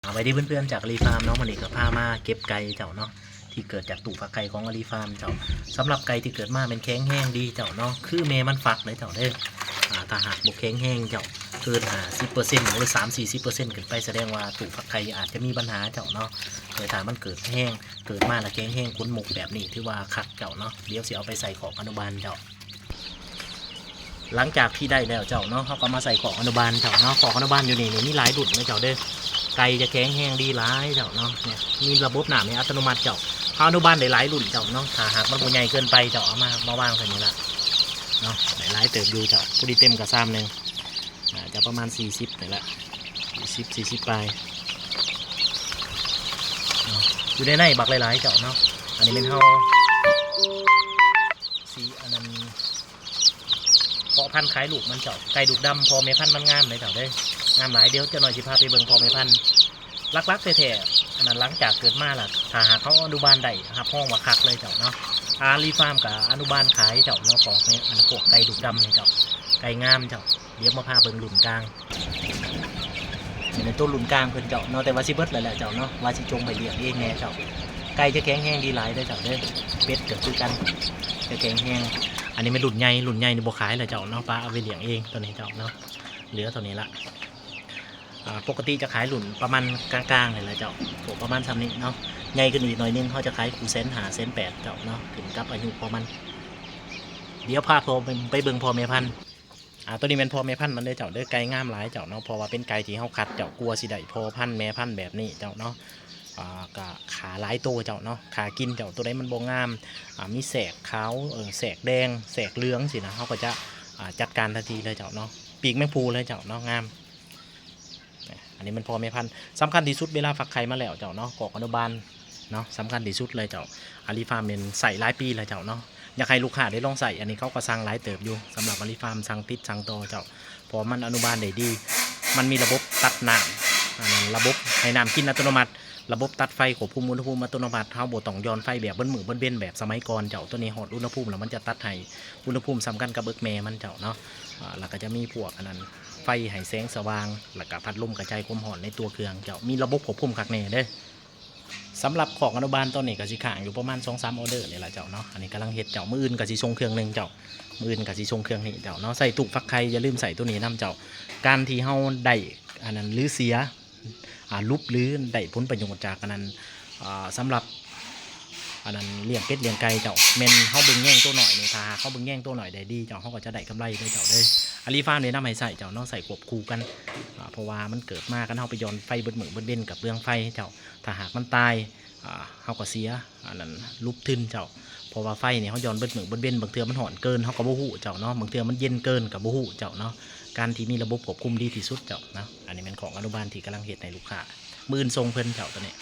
ສະບາຍດີເພື່ອນໆ ຈາກອາລີຟາມເນາະ, ມື້ນີ້ກໍພາມາເກັບໄກ່ເຈົ້າເນາະ ທີ່ເກີດຈາກຕູກຟັກໄຂ່ຂອງອາລີຟາມເຈົ້າ. ສຳລັບໄກ່ທີ່ເກີດມາແມ່ນແຂງແຮງດີເຈົ້າເນາະ, ຄືແມ່ມັນຟັກເລີຍເຈົ້າເດີ. ອາ ຖ້າຫາກບໍ່ແຂງແຮງເຈົ້າ ເກີນຫ້າສິບເປີເຊັນ ຫຼື ສາມສີ່ສິບເປີເຊັນຂຶ້ນໄປ ສະແດງວ່າຕູກຟັກໄຂ່ອາດຈະມີບັນຫາເຈົ້າເນາະ. ແຕ່ຖ້າມັນເກີດແຮງ ເກີດມາແລ້ວແຂງແຮງ ຂົນໝົກແບບນີ້ ຖືວ່າຄັກເຈົ້າເນາະ. ດຽວຊິເອົາໄປໃສ່ຄອກອະນຸບານເຈົ້າ. ຫຼັງຈາກທີ່ໄດ້ແລ້ວເຈົ້າເນາະ ເຮົາກໍມາໃສ່ຄອກອະນຸບານເຈົ້າເນາະ. ຄອກອະນຸບານຢູ່ນີ້ນີ້ມີຫຼາຍລຸ້ນເນາະເຈົ້າເດີ. ໄກ່ຈະແຂງແຮງດີຫຼາຍເຈົ້າເນາະ, ນີ້ມີລະບົບນ້ຳໃຫ້ອັດຕະໂນມັດເຈົ້າ. ເຮົາອະນຸບານໄດ້ຫຼາຍລຸ້ນເຈົ້າເນາະ, ຖ້າຫາກມັນບໍ່ໃຫຍ່ເກີນໄປເຈົ້າ ເອົາມາ ມາວາງໃສ່ນີ້ລະເນາະ. ໄດ້ຫຼາຍເຕີບຢູ່ເຈົ້າ, ຜູ້ທີ່ເຕັມກໍຊາມໜຶ່ງ ອາດຈະປະມານສີ່ສິບນີ້ແຫຼະ, ສີ່ສິບ ສີ່ສິບປາຍເນາະ. ຢູ່ໃນໃນບັກຫຼາຍໆເຈົ້າເນາະ. ອັນນີ້ແມ່ນເຮົາ ສີອັນນັ້ນ ເພາະພັນຂາຍລູກມັນເຈົ້າ. ໄກ່ດຸກດຳ ພໍ່ແມ່ພັນມັນງາມເດ້ເຈົ້າເດີ, ງາມຫຼາຍ. ດຽວຈັກໜ້ອຍຊິພາໄປເບິ່ງພໍ່ແມ່ພັນ. ຫຼັກໆແທ້ໆ ອັນນັ້ນ ຫຼັງຈາກເກີດມາລະ ຖ້າຫາກເຮົາອະນຸບານໄດ້ ຮັບຮອງວ່າຄັກເລີຍເຈົ້າເນາະ. ອາລີຟາມກະອະນຸບານຂາຍເຈົ້າເນາະ ພວກແມ່ ອັນ ພວກໄກ່ດຸກດຳນີ້ເຈົ້າ, ໄກ່ງາມເຈົ້າ. ດຽວມາພາເບິ່ງລຸ້ນກາງ. ນີ້ແມ່ນໂຕລຸ້ນກາງເພິ່ນເຈົ້າເນາະ, ແຕ່ວ່າຊິເບິດແລ້ວແຫຼະເຈົ້າເນາະ, ວ່າຊິຈົ່ງໄປລ້ຽງເອງແດ່ເຈົ້າ. ໄກ່ຈະແຂງແຮງດີຫຼາຍເດີເຈົ້າເດີ, ເປັດກໍຄືກັນ ຈະແຂງແຮງ. ອັນນີ້ແມ່ນລຸ້ນໃຫຍ່, ລຸ້ນໃຫຍ່ນີ້ບໍ່ຂາຍແລ້ວເຈົ້າເນາະ, ປະເອົາໄວ້ລ້ຽງເອງໂຕນີ້ເຈົ້າເນາະ. ເຫຼືອໂຕນີ້ລະ ອາ ປົກກະຕິຈະຂາຍລຸ້ນປະມານກາງໆນີ້ແຫຼະເຈົ້າ, ໂຕປະມານຊ່ຳນີ້ເນາະ. ໃຫຍ່ຂຶ້ນອີກໜ້ອຍໜຶ່ງ ເຮົາຈະຂາຍຄູ່ແສນຫ້າ ແສນແປດເຈົ້າເນາະ, ຂຶ້ນກັບອາຍຸຂອງມັນ. ດຽວພາພໍ່ໄປເບິ່ງພໍ່ແມ່ພັນ. ອາ ໂຕນີ້ແມ່ນພໍ່ແມ່ພັນມັນເດີເຈົ້າເດີ. ໄກ່ງາມຫຼາຍເຈົ້າເນາະ, ເພາະວ່າເປັນໄກ່ທີ່ເຮົາຄັດເຈົ້າ, ກວ່າຊິໄດ້ພໍ່ພັນແມ່ພັນແບບນີ້ເຈົ້າເນາະ. ອາ ກະຂາຫຼາຍໂຕເຈົ້າເນາະ, ຂາກິນເຈົ້າ. ໂຕໃດມັນບໍ່ງາມ ອາ ມີແສກຂາວ ເອີ ແສກແດງ ແສກເຫຼືອງຊີ້ນະ ເຮົາກໍຈະ ອາ ຈັດການທັນທີເລີຍເຈົ້າເນາະ, ປີກແມງພູເລີຍເຈົ້າເນາະ, ງາມ. ອັນນີ້ແມ່ນພໍ່ແມ່ພັນ. ສຳຄັນທີ່ສຸດເວລາຟັກໄຂ່ມາແລ້ວເຈົ້າເນາະ, ຄອກອະນຸບານເນາະ ສຳຄັນທີ່ສຸດເລີຍເຈົ້າ. ອາລີຟາມແມ່ນໃຊ້ຫຼາຍປີແລ້ວເຈົ້າເນາະ, ຢາກໃຫ້ລູກຄ້າໄດ້ລອງໃຊ້. ອັນນີ້ເຂົາກໍສັ່ງຫຼາຍເຕີບຢູ່ ສຳລັບອາລີຟາມ, ສັ່ງຕິດສັ່ງຕໍ່ເຈົ້າ, ເພາະວ່າມັນອະນຸບານໄດ້ດີ. ມັນມີລະບົບຕັດນ້ຳ ອັນນັ້ນ ລະບົບໃຫ້ນ້ຳກິນອັດຕະໂນມັດ, ລະບົບຕັດໄຟ ຄວບຄຸມອຸນຫະພູມອັດຕະໂນມັດ. ເຮົາບໍ່ຕ້ອງຢ່ອນໄຟແບບເບິດມື້ເບິດເວັນແບບສະໄໝກ່ອນເຈົ້າ. ໂຕນີ້ຮອດອຸນຫະພູມແລ້ວມັນຈະຕັດໃຫ້ ອຸນຫະພູມສ່ຳກັນກັບເອິກແມ່ມັນເຈົ້າເນາະ. ອາ ແລ້ວກໍຈະມີພວກອັນນັ້ນ ໄຟໃຫ້ແສງສະຫວ່າງ ແລ້ວກໍພັດລົມກະຈາຍຄວາມຮ້ອນໃນຕົວເຄື່ອງເຈົ້າ, ມີລະບົບຄວບຄຸມຄັກແນ່ເດີ. ສຳລັບຄອກອະນຸບານຕອນນີ້ກໍຊິຄ້າງຢູ່ປະມານສອງສາມອໍເດີນີ້ລະເຈົ້າເນາະ. ອັນນີ້ກຳລັງເຮັດເຈົ້າ, ມື້ອື່ນກໍຊິສົ່ງເຄື່ອງໜຶ່ງເຈົ້າ, ມື້ອື່ນກໍຊິສົ່ງເຄື່ອງນີ້ເຈົ້າເນາະ. ໃສ່ຕູ້ຟັກໄຂ່ ຢ່າລືມໃສ່ໂຕນີ້ນຳເຈົ້າ. ການທີ່ເຮົາໄດ້ອັນນັ້ນ ຫຼື ເສຍ ອາ ຫຼຸບ ຫຼື ໄດ້ຜົນປະໂຫຍດຈາກອັນນັ້ນ ອາ ສຳລັບ ອັນນັ້ນ ລ້ຽງເປັດລ້ຽງໄກ່ເຈົ້າ, ແມ່ນເຮົາເບິ່ງແຍງໂຕນ້ອຍນີ້, ຖ້າຫາກເຮົາເບິ່ງແຍງໂຕນ້ອຍໄດ້ດີເຈົ້າ, ເຮົາກໍຈະໄດ້ກຳໄລເດີເຈົ້າເດີ. ອາລີຟາມແນະນຳໃຫ້ໃຊ້ເຈົ້າເນາະ, ໃຊ້ຄວບຄູ່ກັນ ອາ ເພາະວ່າມັນເກີດມາ ຄັນເຮົາໄປຢ່ອນໄຟເບິດມື້ເບິດເວັນ ກໍເປືອງໄຟເຈົ້າ. ຖ້າຫາກມັນຕາຍ ອາ ເຮົາກໍເສຍອັນນັ້ນ ຫຼຸບທຶນເຈົ້າ, ເພາະວ່າໄຟນີ້ເຮົາຢ່ອນເບິດມື້ເບິດເວັນ, ບາງເທື່ອມັນຮ້ອນເກີນ ເຮົາກໍບໍ່ຮູ້ເຈົ້າເນາະ, ບາງເທື່ອມັນເຢັນເກີນກໍບໍ່ຮູ້ເຈົ້າເນາະ. ການທີ່ມີລະບົບຄວບຄຸມດີທີ່ສຸດເຈົ້າເນາະ. ອັນນີ້ແມ່ນຂອງອະນຸບານທີ່ກຳລັງເຮັດໃຫ້ລູກຄ້າ, ມື້ອື່ນສົ່ງເພິ່ນເຈົ້າ ໂຕນີ້.